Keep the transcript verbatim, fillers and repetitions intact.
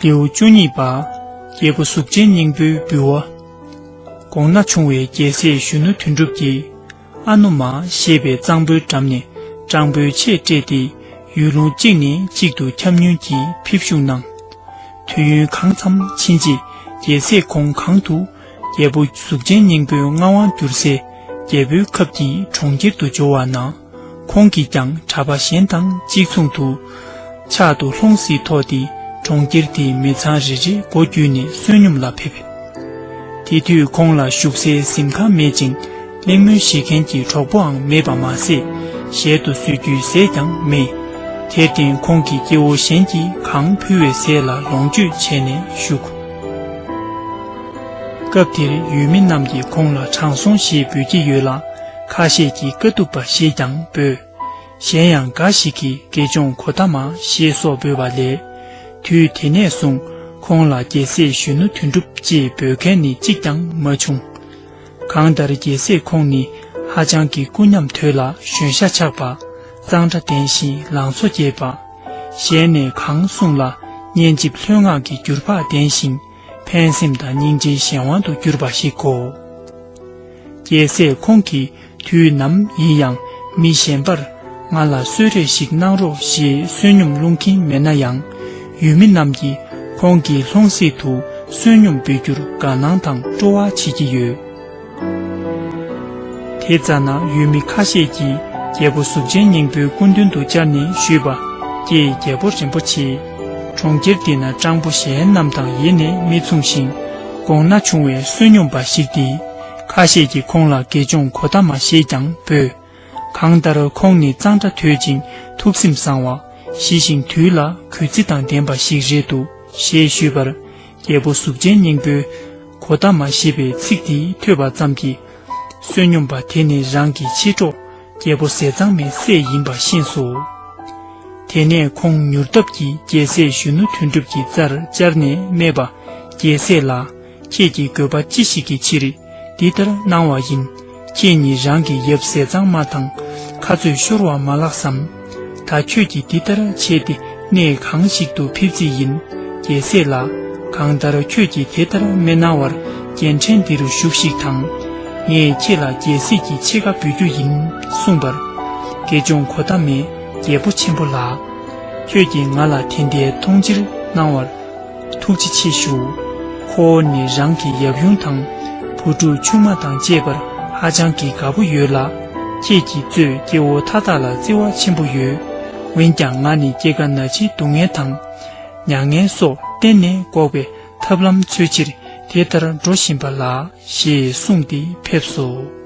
ལེའུ་བཅུ་གཉིས་པ། རྒྱལ་པོ་གཟུགས་ཅན་སྙིང་པོའི་འབུལ་བ། གོང་ན་ཆུང་བའི་རྒྱལ་སྲས་གཞོན་ནུ་དོན་གྲུབ་ཀྱིས། ཨ་ནུ་མ་ཞེས་པའི་གཙང་པོའི་འགྲམ་ནས་སྤྲང་པོའི་ཆས་སྤྲས་ཏེ། ཡུལ་ལུང་གཅིག་ནས་གཅིག་ཏུ་འཁྱམ་ཉུལ་གྱིས་ཕེབས་བཞུགས་གནང་། དུས་ཡུན་གང་འཚམ་ཕྱིན་རྗེས། རྒྱལ་སྲས་ཁོང་གང་དུ། རྒྱལ་པོ་གཟུགས་ཅན་སྙིང་པོའི་མངའ་དབང་བསྒྱུར་སའི་རྒྱལ་པོའི་ཁབ་ཀྱི་གྲོང་ཁྱེར་དུ་འབྱོར་བ་ན། ཁོང་གིས་ཀྱང་གྲྭ་པ་གཞན་དང་གཅིག་མཚུངས་དུ། ཕྱག་ཏུ་ལྷུང་བཟེད་ཐོགས་ཏེ་གྲོང་ཁྱེར་དེའི་མི་ཚང་རེ་རེའི་སྒོ་བརྒྱུད་ནས་བསོད་སྙོམས་ལ་ཕེབས། དེ་དུས་ཁོང་ལ་བཞུགས་སའི་གཟིམ་ཁང་མེད་ཅིང་གླེང་མོལ་བྱེད་མཁན་གྱི་གྲོགས་པོའང་མེད་པ་མ་ཟད། ཞལ་དུ་གསོལ་རྒྱུའི་ཟས་ཀྱང་མེད། དེར་བརྟེན་ཁོང་གི་སྐྱེ་བོ་གཞན་གྱིས་གང་ཕུལ་བའི་ཟས་ལ་ལོངས་སྤྱོད་བྱས་ནས་བཞུགས། སྐབས་དེར་ཡུལ་མི་རྣམས་ཀྱིས་ཁོང་ལ་དྲང་སྲོང་ཞེས་འབོད་ཀྱི་ཡོད་ལ། ཁ་ཤས་ཀྱིས་དཀའ་ཐུབ་པ་ཞེས་ཀྱང་འབོད། གཞན་ཡང་འགའ་ཞིག་གིས་དགེ་སྦྱོང་གོ་ཏ་མ་ཞེས་སོགས་འབོད་པ་ལས། དུས་དེ་ནས་བཟུང་ཁོང་ལ་རྒྱལ་སྲས་གཞོན་ནུ་དོན་གྲུབ་ཅེས་འབོད་མཁན་ནི་གཅིག་ཀྱང་མ་བྱུང་། གང་ལྟར་རྒྱལ་སྲས་ཁོང་ནི་ཧ་ཅང་གི་སྐུ་ཉམས་དོད་ལ་གཞོན་ཤ་ཆགས་པ། གཙང་སྦྲ་ལྡན་ཞིང་ལང་ཚོ་རྒྱས་པ། གཞན་ནས་གང་གསུངས་ལ་སྙན་འཇེབས་ལྷོད་ངག་གི་འགྱུར་བག་ལྡན་ཞིང་ཕན་སེམས་དང་སྙིང་རྗེའི་གཞན་དབང་དུ་གྱུར་པ་ཞིག་གོ། རྒྱལ་སྲས་ཁོང་གིས་དུས་ནམ་ཡིན་ཡང་མི་གཞན་པར་ང་ལ་གསོལ་རས་ཤིག་གནང་རོགས་ཞེས་བསོད་སྙོམས་སློང་གིན་མེད་ན་ཡང་། ཡུལ་མི་རྣམས་ཀྱིས་ཁོང་གི་ལྷུང་བཟེད་དུ་བསོད་སྙོམས་འབུལ་རྒྱུར་དགའ་སྣང་དང་སྤྲོ་བ་བྱེད་ཀྱི་ཡོད། དེ་ཙ་ན་ཡུལ་མི་ཁ་ཤས་ཀྱིས་རྒྱལ་པོ་གཟུགས་ཅན་སྙིང་པོའི་སྐུ་མདུན་དུ་བཅར་ནས་ཞུས་པ། ཀྱེ་རྒྱལ་པོ་རིན་པོ་ཆེ། གྲོང་ཁྱེར་འདི་ན་སྤྲང་པོ་གཞན་རྣམས་དང་ཡེ་ནས་མི་མཚུངས་ཤིང་། གོང་ན་ཆུང་བའི་བསོད་སྙོམས་པ་ཞིག་སྟེ། ཁ་ཤས་ཀྱིས་ཁོང་ལ་དགེ་སྦྱོང་གོ་ཏ་མ་ཞེས་ཀྱང་འབོད། གང་ལྟར་ཁོང་ནི་གཙང་སྦྲ་དོད་ཅིང་ཐུགས་སེམས་བཟང་བ། ཞི་ཞིང་དུལ་ལ་གུས་བརྩི་དང་ལྡན་པ་ཞིག་རེད་འདུག་ཞེས་ཞུས་པར། རྒྱལ་པོ་གཟུགས་ཅན་སྙིང་པོས་གོ་ཏ་མ་ཞེས་པའི་ཚིག་དེ་ཐོས་པ་ཙམ་གྱིས། བསོད་སྙོམས་པ་དེ་ནི་རང་གི་མཆེད་གྲོགས་རྒྱལ་པོ་ཟས་གཙང་མའི་སྲས་ཡིན་པ་ཤེས་སོ། དེ་ནས་ཁོང་མྱུར་སྟབས་ཀྱིས་རྒྱལ་སྲས་གཞོན་ནུ་དོན་གྲུབ་ཀྱི་རྩར་བཅར་ནས་སྨྲས་པ། རྒྱལ་སྲས་ལགས། ཁྱེད་ཀྱིས་དགོས་པ་ཅི་ཞིག་གི་ཕྱིར་འདི་ལྟར་གནང་བ་ཡིན། ཁྱེད་ཉིད་རང་གི་ཡབ་ཟས་གཙང་མ་དང་ཁ་རྩོད་ཤོར་བ་མ་ལགས་སམ། ད་ཁྱོད་ཀྱིས་འདི་ལྟར་བྱས་ཏེ་གནས་གང་ཞིག་ཏུ་ཕེབས་རྩིས་ཡིན། རྒྱལ་སྲས་ལགས། གང་ལྟར་ཁྱོད་ཀྱིས་དེ་ལྟར་མི་གནང་བར་རྒྱལ་ཕྲན་འདི་རུ་བཞུགས་ཤིག་དང་། ངས་ཁྱེད་ལ་རྒྱལ་སྲིད་ཀྱི་ཕྱེད་ཀ་འབུལ་རྒྱུ་ཡིན་གསུངས་པར། དགེ་སྦྱོང་གོ་ཏ་མས་རྒྱལ་པོ་ཆེན་པོ་ལགས། ཁྱོད་ཀྱིས་ང་ལ་དེ་འདྲའི་མཐོང་ཆེར་གནང་བར་ཐུགས་རྗེ་ཆེ་ཞུ། ཁོ་བོ་ནི་རང་གི་ཡབ་ཡུམ་དང་བུ་ཕྲུག་ཆུང་མ་དང་བཅས་པར་ཧ་ཅང་གི་དགའ་པོ་ཡོད་ལ། ཁྱེད་ཀྱིས་གཙོས་སྐྱེ་བོ་མཐའ་དག་ལ་བརྩེ་བ་ཆེན་པོ་ཡོད། འོན་ཀྱང་ང་ནི་སྐྱེ་རྒ་ན་འཆིའི་སྡུག་བསྔལ་དང་། མྱ་ངན་སོགས་གཏན་ནས་འགོག་པའི་ཐབས་ལམ་འཚོལ་ཕྱིར་དེ་ལྟར་འགྲོ་བཞིན་པ་ལགས། ཞེས་གསུངས་ཏེ་ཕེབས་སོ།